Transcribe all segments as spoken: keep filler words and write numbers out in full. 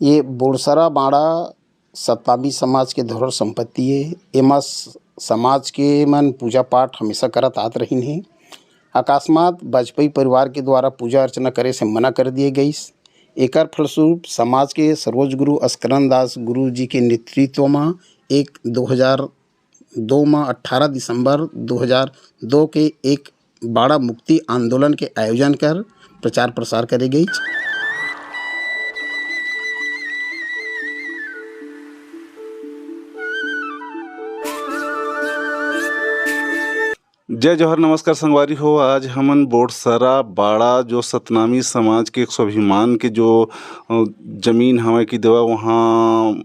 ये बोड़सरा बाड़ा सतनामी समाज के धरोहर संपत्ति हे। एमा स-, समाज के मन पूजा पाठ हमेशा करत आत रहिन हे। अकस्मात वाजपेयी परिवार के द्वारा पूजा अर्चना करे से मना कर दिए गईस। एकर फलस्वरूप समाज के सर्वोच्च गुरु अस्करन दास गुरु जी के नेतृत्व म एक दो हज़ार दो म अठारह दिसंबर दो हज़ार दो के एक बाड़ा मुक्ति आंदोलन के आयोजन कर प्रचार प्रसार करे गईच। जय जोहार, नमस्कार संगवारी हो। आज हमन बोड़सरा बाड़ा, जो सतनामी समाज के एक स्वाभिमान के जो, अ, जमीन हवय कि देवा, वहाँ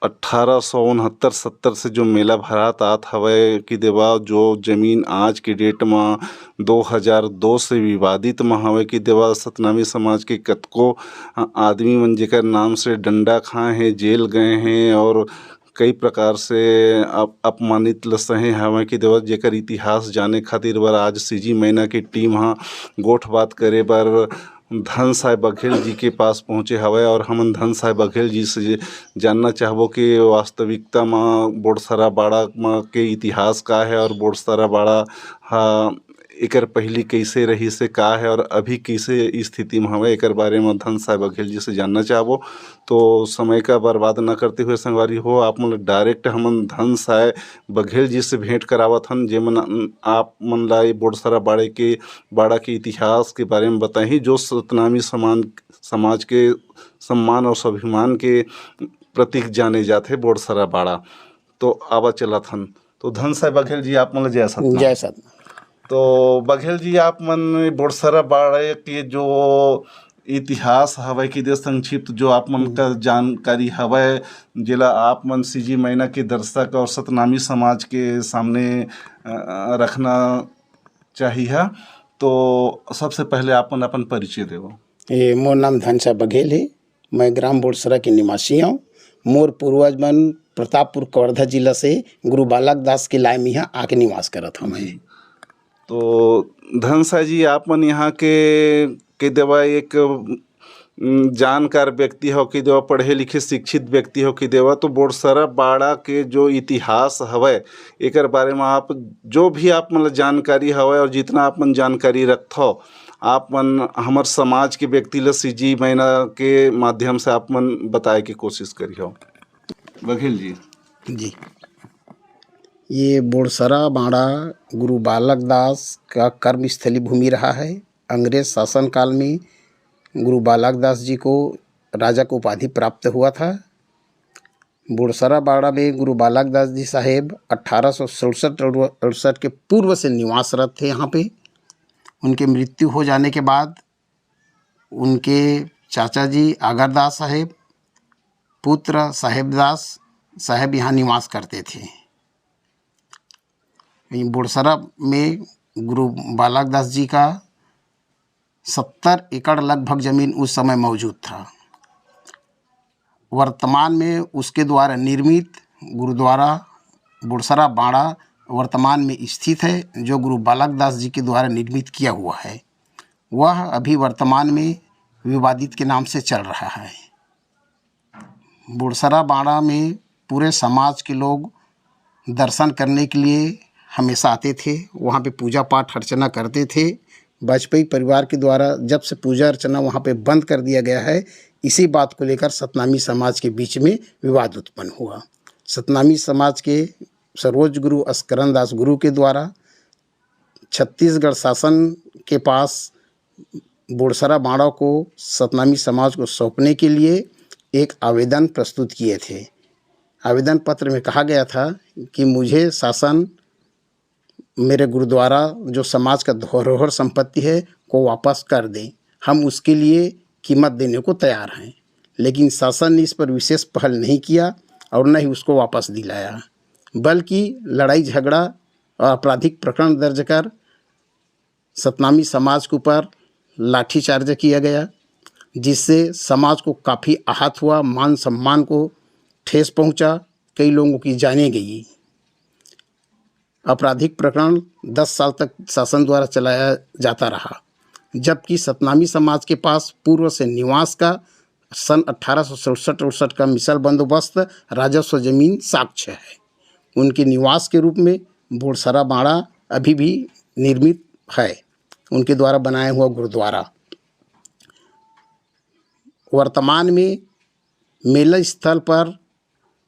अट्ठारह सौ उनहत्तर सत्तर से जो मेला भरात आत हवय कि देवा, जो जमीन आज के डेट म दो हज़ार दो से विवादित म हवय कि देवा, सतनामी समाज के कतको, अ, आदमी मन जेकर नाम से डंडा खाए हैं, जेल गए हैं और कई प्रकार से अप-, अपमानित ल सहे हवय कि देवा, जेकर इतिहास जाने खातिर बर आज सीजी मैना के टीम ह गोठ बात करे बर धन साय बघेल जी के पास पहुँचे हवय और हमन धन साय बघेल जी से जानना चाहबो कि वास्तविकता म बोड़सरा बाड़ा म के इतिहास का है और बोड़सरा बाड़ा ह एकर पहिली कइसे रहिस हे, का है और अभी कइसे स्थिति म हवय, एकर बारे म धन साय बघेल जी से जानना चाहबो। तो समय का बर्बाद न करते हुए संगवारी हो, आप मन ल direct हमन धन साय बघेल जी से भेंट करावत हन, जेमन आप मन ला ये बोड़सरा बाड़े के, बाड़ा के इतिहास के बारे म बताही, जो सतनामी समान, समाज के सम्मान और स्वाभिमान के प्रतीक जाने जाथे बोड़सरा बाड़ा। तो आवा चलत हन। तो धन साय बघेल जी, आप मन ल जय सतनाम। जय सतनाम। तो बघेल जी, आप मन बोड़सरा बाड़े के जो इतिहास हवय कि दे संक्षिप्त जो आप मन का जानकारी हवय, जेला आप मन सीजी मैना के दर्शक और सतनामी समाज के सामने, अ, रखना चाहिए, तो सबसे पहले आप मन अपन परिचय देवो। ए, मोर नाम धनसा बघेल हे। मैं ग्राम बोड़सरा के निवासी हूँ। मोर पूर्वज मन प्रतापपुर कवर्धा जिला से गुरु बालक दास के लाय में यहाँ आके निवास करत हवं। जी। तो धनसा जी, आप मन यहाँ के, के देवा एक, उम, जानकार व्यक्ति हो कि देवा, पढ़े लिखे शिक्षित व्यक्ति हो कि देवा, तो बोड़सरा बाड़ा के जो इतिहास हवय, एकर बारे में आप जो भी आप मन ल जानकारी हवय और जितना आप मन जानकारी रखथव, आप मन हमर समाज के व्यक्ति ल सीजी मैना के माध्यम से आप मन बताए के कोशिश करिहो। बघेल जी। जी। ये बोड़सरा बाड़ा गुरु बालक दास का कर्मस्थली भूमि रहा है। अंग्रेज शासनकाल में गुरु बालक दास जी को राजा का उपाधि प्राप्त हुआ था। बोड़सरा बाड़ा में गुरु बालक दास जी साहेब अठारह सौ सड़सठ अड़सठ के पूर्व से निवासरत थे यहाँ पे। उनके मृत्यु हो जाने के बाद उनके चाचा जी आगरदास साहेब, पुत्र साहेबदास साहेब यहाँ निवास करते थे। वहीं बोड़सरा में गुरु बालक दास जी का सत्तर एकड़ लगभग जमीन उस समय मौजूद था। वर्तमान में उसके द्वारा निर्मित गुरुद्वारा बोड़सरा बाड़ा वर्तमान में स्थित है, जो गुरु बालक दास जी के द्वारा निर्मित किया हुआ है। वह अभी वर्तमान में विवादित के नाम से चल रहा है। बोड़सरा बाड़ा में पूरे समाज के लोग दर्शन करने के लिए हमेशा आते थे, वहाँ पे पूजा पाठ अर्चना करते थे। वाजपेयी परिवार के द्वारा जब से पूजा अर्चना वहाँ पे बंद कर दिया गया है, इसी बात को लेकर सतनामी समाज के बीच में विवाद उत्पन्न हुआ। सतनामी समाज के सर्वोच्च गुरु अस्करन दास गुरु के द्वारा छत्तीसगढ़ शासन के पास बोड़सरा बाड़ा को सतनामी समाज को सौंपने के लिए एक आवेदन प्रस्तुत किए थे। आवेदन पत्र में कहा गया था कि मुझे शासन मेरे गुरुद्वारा, जो समाज का धरोहर संपत्ति है, को वापस कर दे। हम उसके लिए कीमत देने को तैयार हैं। लेकिन शासन ने इस पर विशेष पहल नहीं किया और न ही उसको वापस दिलाया, बल्कि लड़ाई झगड़ा और आपराधिक प्रकरण दर्ज कर सतनामी समाज के ऊपर लाठीचार्ज किया गया, जिससे समाज को काफ़ी आहत हुआ, मान सम्मान को ठेस पहुंचा, कई लोगों की जानें गई। आपराधिक प्रकरण दस साल तक शासन द्वारा चलाया जाता रहा, जबकि सतनामी समाज के पास पूर्व से निवास का सन अठारह सौ सड़सठ उड़सठ का मिसल बंदोबस्त राजस्व जमीन साक्ष्य है। उनके निवास के रूप में बोड़सरा बाड़ा अभी भी निर्मित है। उनके द्वारा बनाया हुआ गुरुद्वारा। वर्तमान में मेला स्थल पर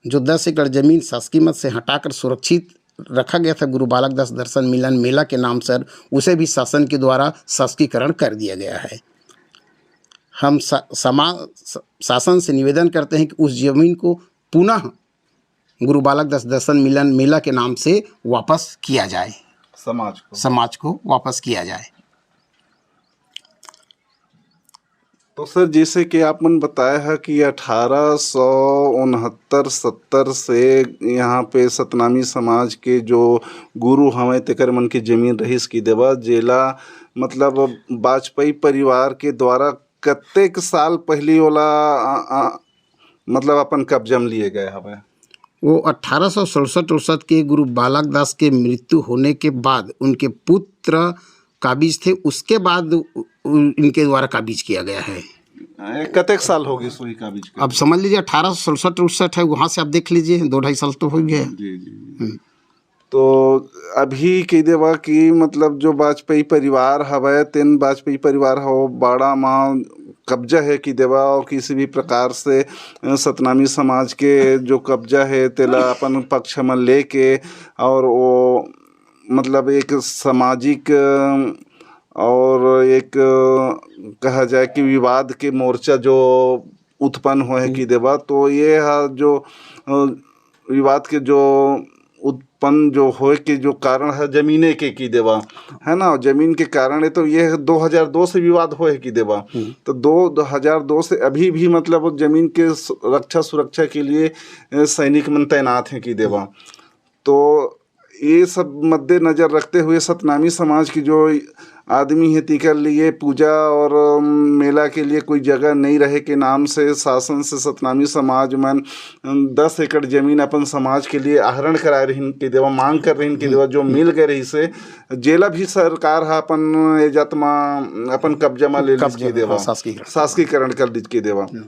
जो दस एकड़ जमीन शासकीय मद से हटाकर सुरक्षित रखा गया था गुरु बालक दास दर्शन मिलन मेला के नाम सर, उसे भी शासन के द्वारा शासकीकरण कर दिया गया है। हम सा-, समा-, स-, शासन से निवेदन करते हैं कि उस जमीन को पुनः गुरु बालक दास दर्शन मिलन मेला के नाम से वापस किया जाए, समाज को। समाज को वापस किया जाए। तो सर, जैसे कि आप मन बताया है कि अठारह सौ उनहत्तर सत्तर से यहाँ पे सतनामी समाज के जो गुरु हवंय, तेकर मन के जमीन रहिस कि देवा, जेला मतलब वाजपेयी परिवार के द्वारा कतेक साल पहली ओला, अ, अ, मतलब अपन कब्जा में लिए गए हवय? वो अठारह सौ सड़सठ उड़सठ के गुरु बालक दास के मृत्यु होने के बाद उनके पुत्र काबिज थे, उसके बाद उ-, उ-, इनके द्वारा काबिज किया गया है। ए, कतेक साल हो गए सोई काबिज के? अब समझ लीजिए, अठारह सौ सड़सठ उड़सठ है, वहाँ से आप देख लीजिए, दो ढाई साल तो हो ही गया है। जी, जी, जी। हम्म। तो अभी कह देवा कि मतलब जो वाजपेयी परिवार हवय, तेन वाजपेयी परिवार हो बाड़ा मा कब्जा है कि देवा, और किसी भी प्रकार से, अ, सतनामी समाज के जो कब्जा है, तेला अपन पक्ष में लेके, और वो मतलब एक सामाजिक, अ, और एक, अ, कहा जाए कि विवाद के मोर्चा जो उत्पन्न होए हम्म। कि देवा, तो ये हा जो, अ, विवाद के जो उत्पन्न जो होए के जो कारण है जमीने के कि देवा, है ना, जमीन के कारण है, तो ये दो हज़ार दो से विवाद होए कि देवा। हम्म। तो दो, दो हज़ार दो से अभी भी मतलब जमीन के सु-, रक्षा सुरक्षा के लिए, अ, सैनिक मन तैनात हैं कि देवा। हम्म। तो ये सब मद्देनजर रखते हुए सतनामी समाज की जो आदमी है, तिकर लिए पूजा और, अम, मेला के लिए कोई जगह नहीं रहे के नाम से शासन से सतनामी समाज मन, अम, दस एकड़ जमीन अपन समाज के लिए आहरण कराए रहिन के देवा, मांग कर रहिन के देवा, जो मिल गए रही से, जेला भी सरकार हा अपन एजत मा, अपन कब्जा मा ले लीज कब्जा, के देवा, हाँ, शासकीकरण। शासकीकरण कर लीज के देवा। हम्म।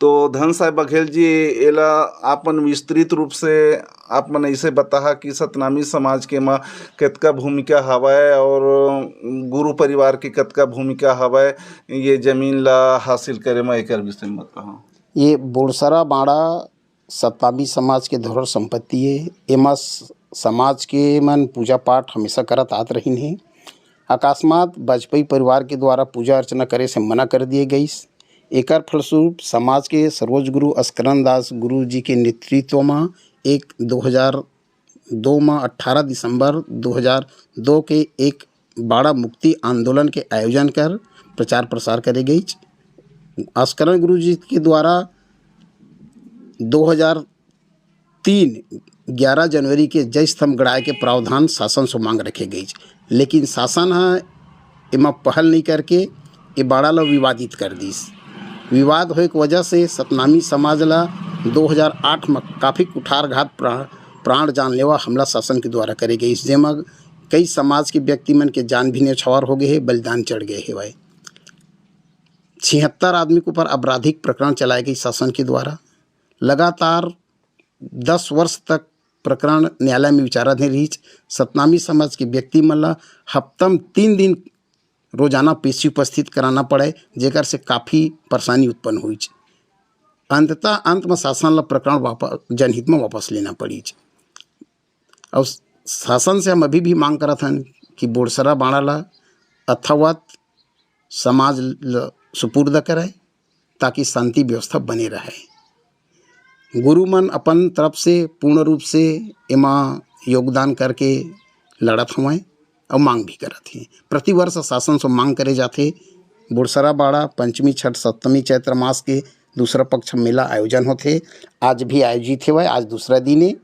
तो धन साहेब बघेल जी, एला आप मन विस्तृत रूप से आप मन ऐसे बताहा कि सतनामी समाज के मा कतका भूमिका हवय और गुरु परिवार के कतका भूमिका हवय ये जमीन ला हासिल करे मा, एकर विषय में बताहा। ये बोड़सरा बाड़ा सतनामी समाज के धरोहर संपत्ति हे। एमा स-, समाज के मन पूजा पाठ हमेशा करत आत रहिन हे। अकस्मात वाजपेयी परिवार के द्वारा पूजा अर्चना करे से मना कर दिए गईस। एकर फलस्वरूप समाज के सर्वोच्च गुरु अस्करन दास गुरु जी के नेतृत्व म एक दो हज़ार दो म अठारह दिसंबर दो हज़ार दो के एक बाड़ा मुक्ति आंदोलन के आयोजन कर प्रचार प्रसार करे गईच। अस्करन गुरु जी के द्वारा दो हज़ार तीन, ग्यारह जनवरी के जय स्तंभ गड़ाए के प्रावधान शासन से मांग रखे गईच, लेकिन शासन ह एमा पहल नहीं करके ए बाड़ा ल विवादित कर दिस। विवाद होए के वजह से सतनामी समाज ल दो हज़ार आठ म काफ़ी कुठारघात प्रा-, प्राण जानलेवा हमला शासन के द्वारा करे गईस, जेमा कई समाज के व्यक्ति मन के जान भी न्यौछावर हो गए हे, बलिदान चढ़ गए हेवय। छिहत्तर आदमी के ऊपर आपराधिक प्रकरण चलाए गई शासन के द्वारा। लगातार दस वर्ष तक प्रकरण न्यायालय में विचाराधीन रहिच। सतनामी समाज के व्यक्ति मन ला हफ्ता में तीन दिन रोजाना पेशी उपस्थित कराना पड़े, जेकर से काफ़ी परेशानी उत्पन्न हुईच। अंततः अंत में शासन ला प्रकरण वापस, जनहित में वापस लेना पड़ीच। और शासन से हम अभी भी मांग करत हन कि बोड़सरा बाड़ा ला अथवत समाज ल सुपुर्द करे, ताकि शांति व्यवस्था बने रहे। गुरु मन अपन तरफ से पूर्ण रूप से एमा योगदान करके लड़त हवंय और मांग भी करत हे। प्रतिवर्ष शासन से मांग करे जाथे, बोड़सरा बाड़ा पंचमी, छठ, सप्तमी, चैत्र मास के दूसरा पक्ष मेला आयोजन होथे। आज भी आयोजित हेवय, आज दूसरा दिन हे।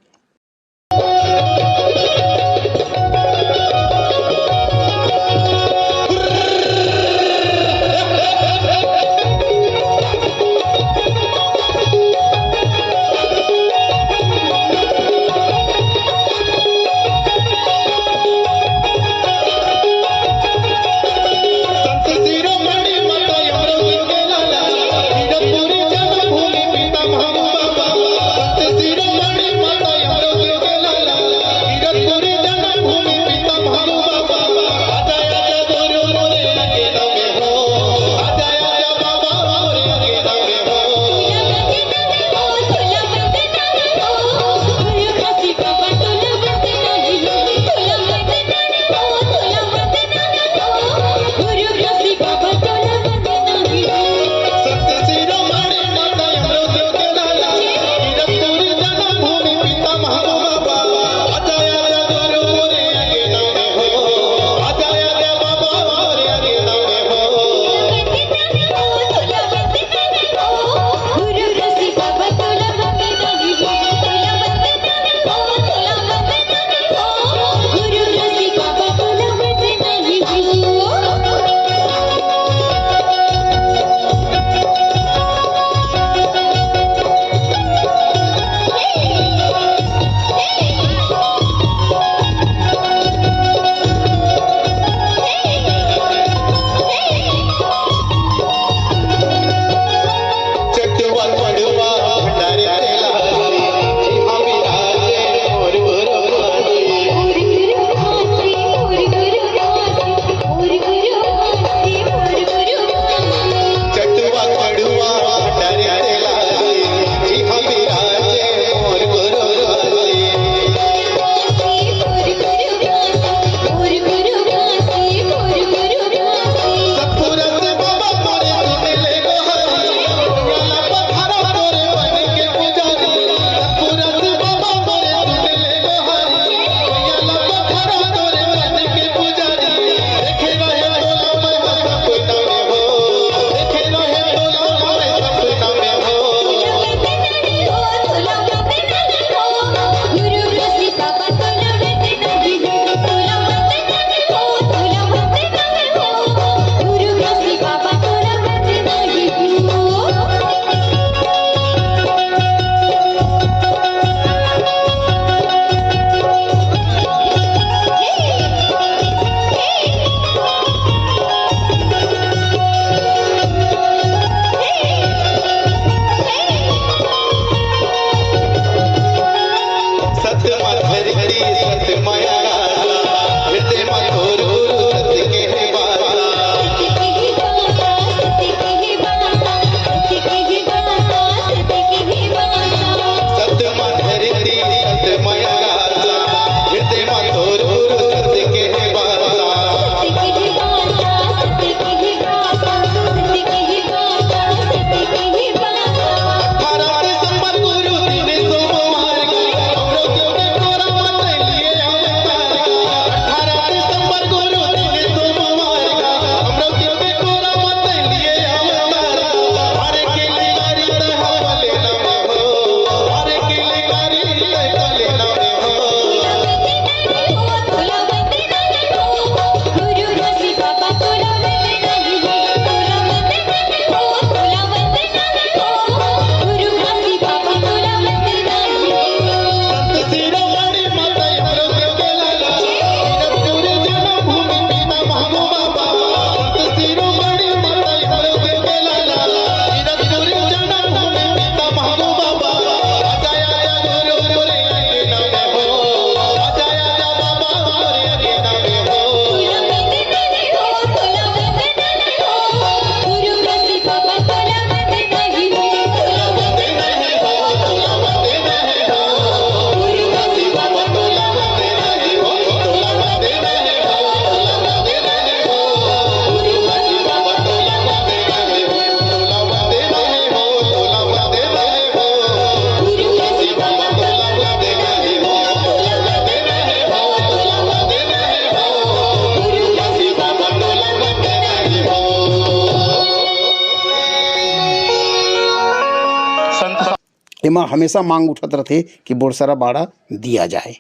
एमा हमेशा मांग उठत रथे कि बोड़सरा बाड़ा दिया जाए।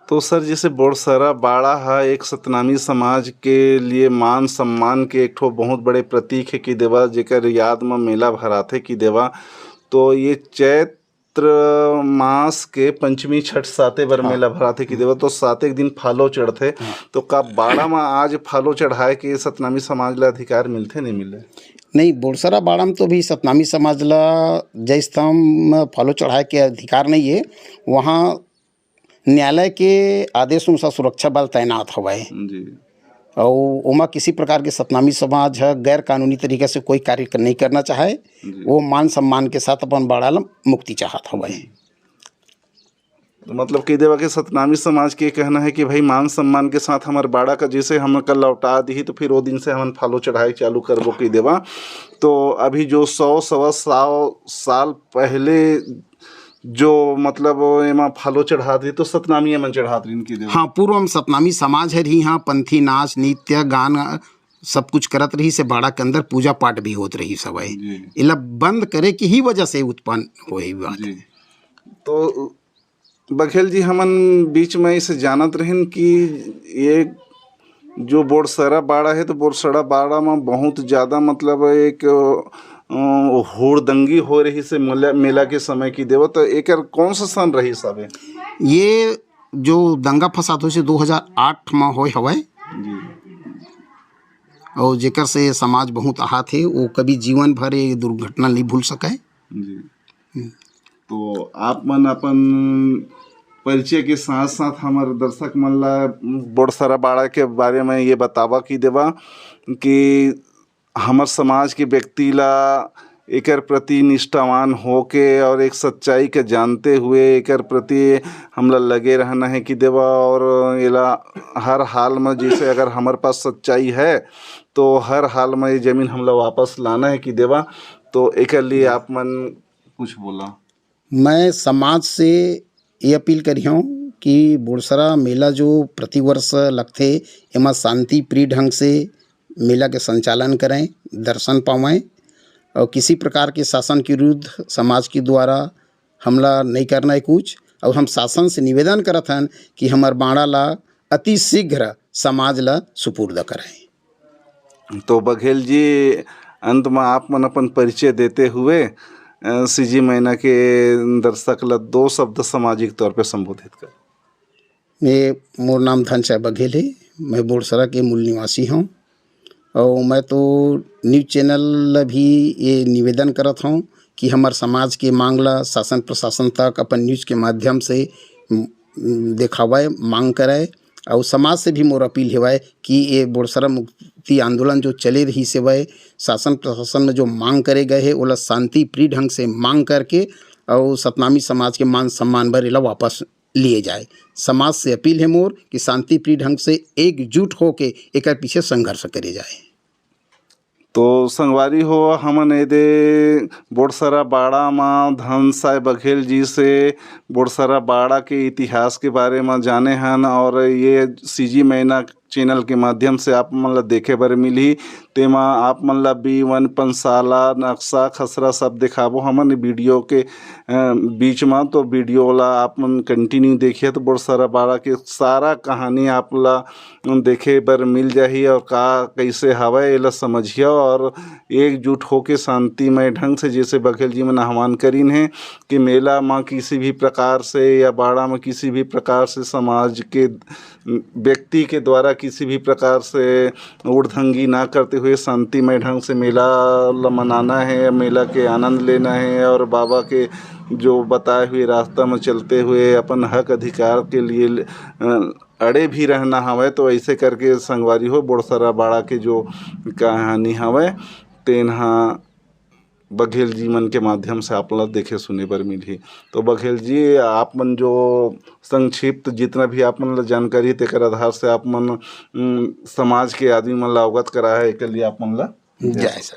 तो सर, जैसे बोड़सरा बाड़ा ह एक सतनामी समाज के लिए मान सम्मान के एक ठो बहुत बड़े प्रतीक है कि देवा, जेकर याद म मेला भराथे कि देवा, तो ये चैत्र मास के पंचमी छठ साते बर हाँ। मेला भराथे कि देवा, तो साते दिन फालो चढ़थे। हाँ। तो का बाड़ा म आज फालो चढ़ाए के सतनामी समाज ला अधिकार मिलथे, नहीं मिले? नहीं, बोड़सरा बाड़ा में तो भी सतनामी समाज ला जय स्तंभ फालो चढ़ाए के अधिकार नहीं है। वहाँ न्यायालय के आदेश अनुसार सुरक्षा बल तैनात हवय। जी। अउ ओमा किसी प्रकार के सतनामी समाज ह गैर कानूनी तरीका से कोई कार्य क-, नहीं करना चाहे। जी। वो मान सम्मान के साथ अपन बाड़ा ल मुक्ति चाहत हवय। तो मतलब कही देवा कि सतनामी समाज के कहना है कि भाई, मान सम्मान के साथ हमर बाड़ा का जैसे हमन का लौटा दिही, तो फिर वो दिन से हमन फालो चढ़ाए चालू करबो कही देवा। तो अभी जो सौ सवा सौ साल पहले जो मतलब एमा फालो चढ़ात रही, तो सतनामी एमन चढ़ात रहिन कही देवा। हाँ, पूर्व में सतनामी समाज हर ही यहाँ पंथी नाच, नृत्य, गान, सब कुछ करत रही से बाड़ा के अंदर पूजा पाठ भी होत रही सवय। जी। एला बंद करे की ही वजह से उत्पन्न होए बात। जी। तो बघेल जी, हमन बीच में इसे जानत रहिन कि ये जो बोड़सरा बाड़ा है, तो बोड़सरा बाड़ा में बहुत ज़्यादा मतलब एक, अ, हुड़दंगी हो रही से मेला, मेला के समय कही देवा, तो एकर कौन सा सन रही सब? ये जो दंगा फसाद होइस हे दो हज़ार आठ म होए हवय। जी। अउ जेकर से समाज बहुत आहत हे, वो कभी जीवन भर ये दुर्घटना नहीं भूल सकय। जी। तो आप मन अपन परिचय के साथ साथ हमर दर्शक मन ला बोड़सरा बाड़ा के बारे में ये बतावा कि देवा कि हमर समाज के व्यक्ति ला एकर प्रति निष्ठावान होके और एक सच्चाई के जानते हुए एकर प्रति हमला लगे रहना है कि देवा, और एला हर हाल में, जैसे अगर हमर पास सच्चाई है तो हर हाल में ये जमीन हमला वापस लाना है कि देवा। तो एकर लिए आप मन कुछ बोला। मैं समाज से ये अपील करिहौं कि बोड़सरा मेला जो प्रतिवर्ष लगथे, एमा शांति प्रिय ढंग से मेला के संचालन करें, दर्शन पावें और किसी प्रकार के शासन के विरुद्ध समाज के द्वारा हमला नहीं करना है कुछ। और हम शासन से निवेदन करत हन कि हमर बाड़ा ला अति शीघ्र समाज ला सुपुर्द करें। तो बघेल जी, अंत में आप मन अपन परिचय देते हुए, अ, सीजी मैना के दर्शक ला दो शब्द सामाजिक तौर पे संबोधित कर। ये मोर नाम धनचाय बघेल हे, मैं बोड़सरा के मूल निवासी हौं। और मैं तो न्यूज चैनल ला भी ये निवेदन करत हौं कि हमर समाज के मांग ला शासन प्रशासन तक अपन न्यूज के माध्यम से, उम, देखावय, मांग करय। और समाज से भी मोर अपील हेवय कि ये बोड़सरा मुक्ति आंदोलन जो चले रहिस हेवय, शासन प्रशासन में जो मांग करे गए हे, ओला शांति प्रिय ढंग से मांग करके और सतनामी समाज के मान सम्मान बर एला वापस लिए जाए। समाज से अपील हे मोर कि शांति प्रिय ढंग से एकजुट होके एकर पीछे संघर्ष करे जाए। तो संगवारी हो, हमन एदे बोड़सरा बाड़ा म धनसाय बघेल जी से बोड़सरा बाड़ा के इतिहास के बारे म जाने हन, और ये सीजी मैना चैनल के माध्यम से आप मन ला देखे बर मिलही। तेमा आप मन ला बीवन, पंसाला, नक्शा, खसरा सब देखाबो हमन वीडियो के, अ, बीच म। तो वीडियो ला आप मन कंटिन्यू देखिए, तो बोड़सरा बाड़ा के सारा कहानी आप ला देखे बर मिल जाही और का कैसे हवय, एला समझिया और एकजुट होके शांतिमय ढंग से, जैसे बघेल जी मन आह्वान करिन हे कि मेला म किसी भी प्रकार से या बाड़ा म किसी भी प्रकार से समाज के व्यक्ति के द्वारा किसी भी प्रकार से उड़धंगी ना करते हुए शांतिमय ढंग से मेला ल मनाना है, मेला के आनंद लेना है और बाबा के जो बताए हुए रास्ता में चलते हुए अपन हक अधिकार के लिए, अ, अड़े भी रहना हवय। तो ऐसे करके संगवारी हो, बोड़सरा बाड़ा के जो कहानी हवय, तेन ह बघेल जी मन के माध्यम से आप ला देखे सुने बर मिलही। तो बघेल जी, आप मन जो संक्षिप्त जितना भी आप मन ला जानकारी, तेकर आधार से आप मन, उम, समाज के आदमी मन ला अवगत करा है, एकर लिए आप मन ला जय सर।